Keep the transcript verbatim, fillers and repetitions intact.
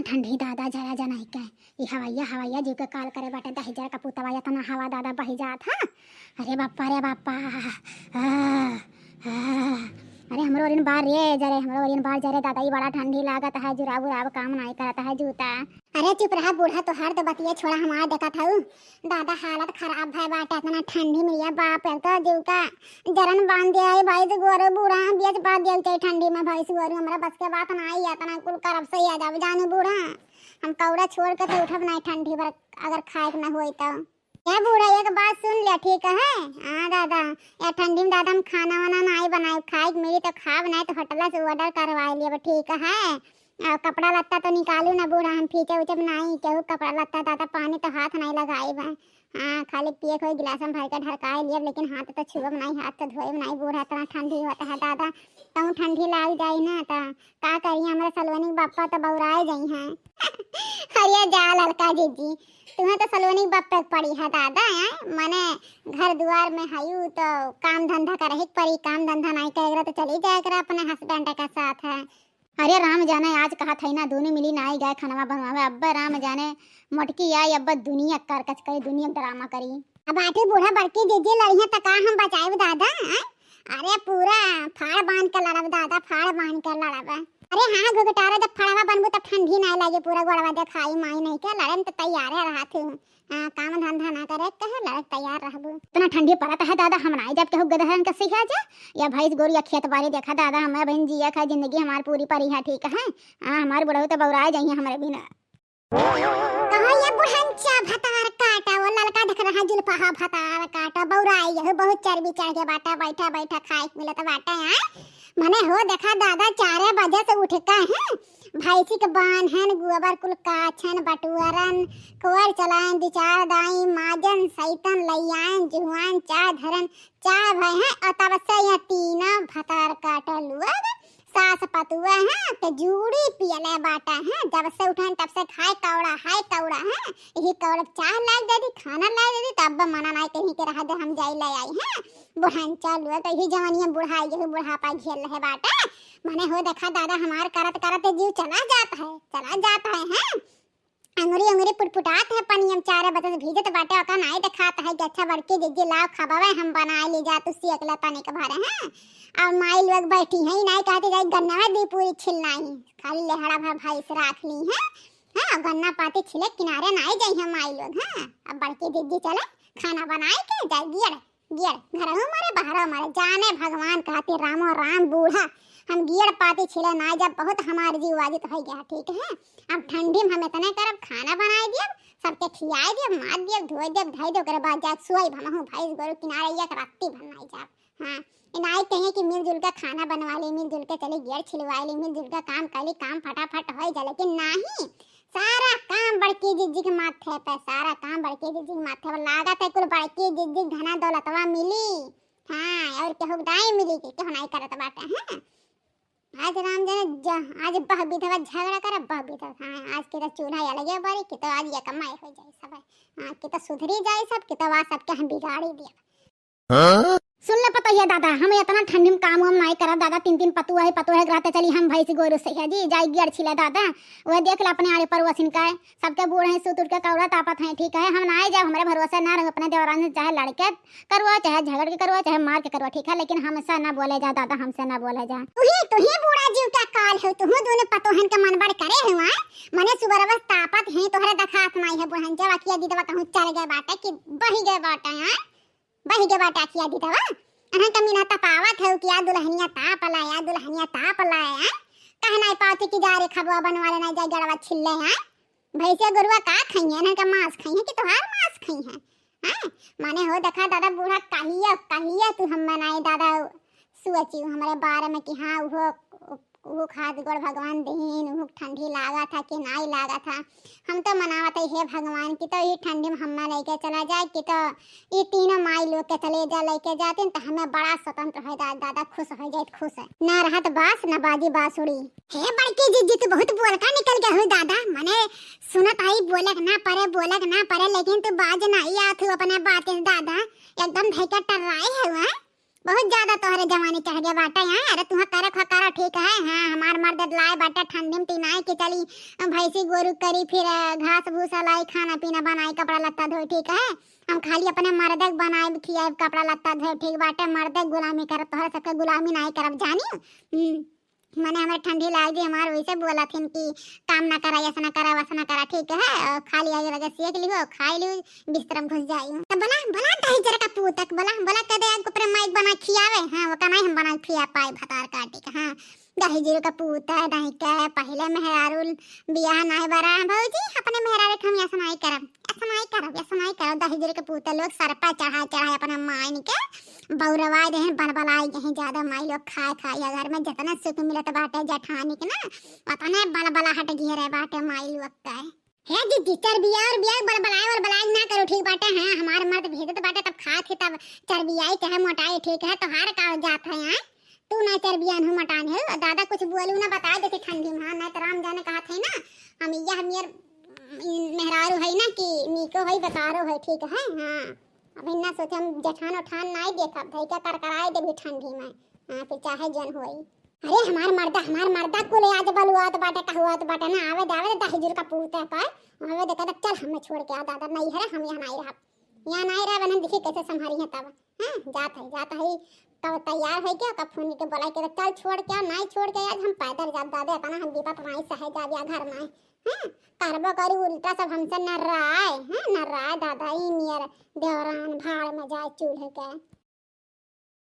ठंडी दादा, जरा जनाई के। ई हवैया, हवैया जीव के काल करे बाटे, दहिजर का पुतवा, एतना हवा दादा बहि जात है। अरे बापा, अरे बापा। आ, आ, अरे हमरो ओरिन बार रे, जरे हमरो ओरिन बार जरे दादा, ई बड़ा ठंडी लागत है, जुराब उराब काम नाई करत है जूता। अरे चुप रहा बूढ़ा, तोहार तो बतिया छोड़ा, हमार देखत हऊ। दादा हालत खराब भय बाटे, एतना ठंडी में ये बाप, एक तो जीव का जरन बांध दिया है भैंस गोरू बूढ़ा, बेच बांध दिया चाहे ठंडी में भैंस गोरू, हमरा बस के बात ना आई, एतना कुल करब से आ जाब जानू बूढ़ा। हम कौड़ा छोड़ के तो उठब नहीं ठंडी भर अगर खाए के ना होई तो। ए बूढ़ा, एक बात सुन ले, ठीक है? हाँ दादा, या ठंडी में दादा हम खाना वाना नाई बनाए, खाए के मिली तो खाब, नाई तो होटल से order करवाए लेब, ठीक है? और कपड़ा लत्ता तो निकालू ना बूढ़ा, हम फीचब उचब नाई केहू कपड़ा लत्ता, दादा पानी तो हाथ नाई लगाई बा। हाँ, खाली पिए के होई गिलास में भर के ढरकाए लेब, लेकिन हाथ तो छुअब नाई, हाथ तो धोएब नाई बूढ़ा, इतना ठंडी होता है दादा, कहूँ ठंडी लाग जाई ना तो का करी, हमरा सलोनी के बापा तो बौराए जाई हैं। अरे जा ललका जीजी, तुम्हें तो सलोनी के बापे के पड़ी है दादा, हैं? मने घर दुआर में हयू तो काम धंधा करही के पड़ी, काम धंधा नाई करे तो चली जाए करा अपने husband के साथ है। अरे राम जाने आज कहा था ना दोनों मिली नाई गए खनवा बनवावे, अब्बे राम जाने मोटकी आई, अब्बे दुनिया करकच करी, दुनिया ड्रामा करी। अब आठी बूढ़ा बड़की जीजी लड़ी है तो का हम बचाएब दादा, हैं? अरे पूरा फाड़ बांध के लड़ब दादा, फाड़ बांध के लड़ब। अरे हाँ घुघटारा, जब फड़वा बनबू तब ठंडी ना लगे, पूरा गोड़वा देखाई माई नहीं के, लड़े में तो तैयार है रहत हूँ। हाँ, काम धंधा ना करे कहे लड़े तैयार रहबू। इतना ठंडी पड़त है दादा, हम नाई जब केहू गदहन के सिहा जा, या भैंस गोरू या खेत बाड़ी देखा दादा, हमें बहन जिया खा जिंदगी हमार पूरी परी है, ठीक है? हाँ, हमार बुढ़ऊ तो बौराए जाइए हमरे बिना। कहो ये बुढ़ंचा भतार काटा, वो ललका देख रहा जुल्फहा भतार काटा, बौराई यहू बहुत चर्बी चढ़ के बाटा, बैठा बैठा खाए के मिलत बाटे, आय। मने हो देखा दादा, चारे बजे से उठ के हैं, भैंसी के बान्हन, गोबर कुल काछन, बटुअरन, कोर चलायन, दु चार दाई माजन, सैतन लैयायन, जुहुआन चाय धरन, चाय भय हैं, और तब से ये तीनों भतार काटा लोग सास पतुआ हैं, तो जूड़ी पियले बाटा हैं, जब से उठन तब से खाए कौड़ा, हाय कौड़ा हैं, यही कौड़ा चाह लाग दे दी, खाना लाग दे दी, तब मना नाई कहीं के रहा दे, हम जाई ले आई हैं। बुढ़न चलुआ तो यही जवानिया बुढ़ाई, यही बुढ़ापा घेर रहे बाटा। मने हो देखा दादा हमार करत करत जीव चला जात है, चला जात है, हैं? अंगुरी अंगुरी पुटपुटात है, पानी हम चारे बजे से भीजत बाटे, ओका नाई देखात है कि अच्छा बड़की जिज्जी लाओ खबावे, हम बनाए ले जा, तू सेक ले तनिक भरे हैं। और माई लोग बैठी हैं, नाई कहती जाई गन्ना दी पूरी छिलना ही, खाली लेहड़ा भर भैंस राख ली हैं। हाँ, गन्ना पाती छिले किनारे नाई जाई हैं माई लोग। हाँ, अब बड़की जिज्जी चले खाना बनाए के जाए गियर गियर, घरहू मरे, बाहरो मरे, जाने भगवान कहती रामो राम बूढ़ा। हम गियर पाती छिले ना जब बहुत हमार जीव वाजित हो गया, ठीक है? अब ठंडी में हम इतने करब, खाना बनाए दियब, सबके खियाए दियब, मार दियब, धोए दियब, धोए दियब, ओकरे बाद जाके सोइब हमहू भैंस गोरू किनारे, एक राती भर नाई जाब। हाँ, इनाई कहिए कि मिलजुल के खाना बनवा ली, मिलजुल के चली गियर छिलवा ली, मिलजुल के काम कर ली, काम फटाफट हो जाए, लेकिन नहीं, सारा काम बड़की जिज्जी के माथे पे, सारा काम बड़की जिज्जी के माथे पे। लागत है कुल बड़की जिज्जी के धना दौलतवा मिली। हाँ, और केहू के दाई मिली कि केहू नाई करत बाटे, हैं? आज राम जाने ज-, आज बह विधवा झगड़ा करे, बह विधवा, हाँ, आज के तो चूल्हा अलगे बरी, कि तो आज ये कमाई हो जाए सब, हाँ, कि तो सुधरी जाए सब, कि तो आज सबके हम बिगाड़ी दिया। हाँ? सुन ले पतोहिया दादा, हम इतना ठंडी में काम वाम नाई करब दादा, तीन तीन पतुआ है, पतुआ है रहते चली हम भैंस गोरू से है जी, जाई गियर छिले दादा, वह देख ले अपने आड़े पड़ोसिन का है, सबके बूढ़ हैं, सूत उठ के कौड़ा तापत हैं, ठीक है, हम ना आए जाब, हमरे भरोसे ना रहो, अपने देवरान से चाहे लड़ के करवा, चाहे झगड़ के करवा, चाहे मार के करवा, ठीक है, लेकिन हमसे ना बोले जा दादा, हमसे ना बोले जा। तुही, तुही बूढ़ा जीव क्या काल हो, तुहू दोनों पतोहन के मन बड़ करे हुआ, मने सुबह बस तापत हैं, तोहरे दखात नाई है बुढ़न, जब अखिया दीदवा कहूँ चल गए बाटे कि बही गए बाटे, हैं? बहि गे बाटे अखिया दीदवा। अहन कमीना तपावत हउ कि आ दुलहनिया ताप लाए, आ दुलहनिया ताप लाए, आय? कहे नाई पावती कि जा रे खबवा बनवा ले, नाई जा गड़वा छिल्ले, आय? भैंसे गोरुआ का खइहें? अहन का मांस खइहें कि तोहार मांस खइहें? आय? माने हो देखा दादा बूढ़ा कहिया, कहिया तू हम मनाए दादा सोची हमरे बारे में कि हाँ, उहो, उहो खाद गोड़ भगवान दीन, उहो ठंडी लागत है कि नाई लागत है। हम तो मनावत है, हे भगवान, कि तो ई ठंडी में हमें लेके चला जाए, कि तो ई तीनों माई लोग के चले जा, लेके जाते तो हमें बड़ा स्वतंत्र हो जाए, दादा खुश हो जाए, खुश है। ना रहत बास, ना बाजी बांसुरी। हे बड़की जिज्जी, तू बहुत बोलका निकल गया हो दादा, मने सुनत आई बोलक ना परे, बोलक ना परे, लेकिन तू बाज नाई आत हो अपने बात से दादा, एकदम धैके टर्राए है, हैं? बहुत ज्यादा तोहरे जवानी चढ़ गया बाटे, हैं? अरे तुहा करे खा करा ठीक ठीक है, हाँ, हमार मर्द लाए बाटे ठंडी में तिनाई कि चली, अ, भैंसी गोरू करी, फिर, अ, घास भूसा लाई, खाना पीना बनाई, कपड़ा लत्ता धोई, ठीक है। हम खाली अपने मर्दे के बनाई खियाई, कपड़ा लत्ता धोई, ठीक बाटे, मर्दे के गुलामी करब, तोहरे सबके गुलामी नाई करब, जानी। हम्म, मने हमरे ठंडी लाग जी, हमार वैसे बोला थिन कि काम ना करा, ऐसा ना करा, वैसा ना करा, ठीक है। अ, खाली आगे लगे सेक लियो, खाई लियो, बिस्तर में घुस जाई। तो बोला, बोला दहिजर का पूतक, बोला, बोला कह दे, आपको अपने माइक बना खियावे, हाँ, वो का नहीं हम बना खिया पाए, भतार काटी के, हाँ। दहिजर का पूत है, नहीं के पहले मेहरारू बियाह नहीं बरा है भौजी, अपने मेहरारू के हम ऐसा नहीं करब, ऐसा नहीं करब, ऐसा नहीं करब। दहिजर के पूत लोग सर पर चढ़ा चढ़ा अपने माइन के बौरवाए देहन, बलबलाए देहन ज्यादा माई लोग खाए खाए। या घर में जितना सुख मिलत बाटे जेठानी के ना, उतने बलबलाहट घेरे बाटे माई लोग के। हे दीदी, चरबिया और बिया बलबलाए, बलबलाए ना करो, ठीक बाटे। हाँ, हमार मर्द भेजत बाटे तब खात है, तब चरबियाई चाहे मोटाई, ठीक है। तोहार का जात है, हाँ? तू ना चरबियान हो, मटान है। दादा कुछ बोलू ना, बता देते ठंडी में, हाँ, नहीं तो राम जाने कहा थे ना, हम यह मेर मेहरारू है ना कि नीको है, बतारो है, ठीक है। हाँ, अब इन्ना सोचे हम जेठान उठान नाई देखब, धई के करकराए देबी ठंडी में। हाँ, फिर चाहे जन होई। अरे हमार मर्दा, हमार मर्दा कुल आज बलुआत बाटे, टहुआत बाटे ना, आवे दे, आवे दे, दहिजुर का पूत है का, आवे दे, कहता, "चल हमें छोड़ के आ दादा, नहीं है रे, हम यहाँ नाई रहब, यहाँ नाई रहब, ना देखी कैसे संभारी है तब।" हाँ, जात है, जात है, तब तैयार है क्या, कब फोन के बोला के, "चल छोड़ के आ, नाई छोड़ के आज हम पैदल जाब दादा, इतना हम विपत नाई सहे जाब या घर में।" हाँ, करबो करी उल्टा सब हमसे नर्राए, हाँ, नर्राए दादा, ई नियर देवरान भाड़ में जाए चूल्हे के।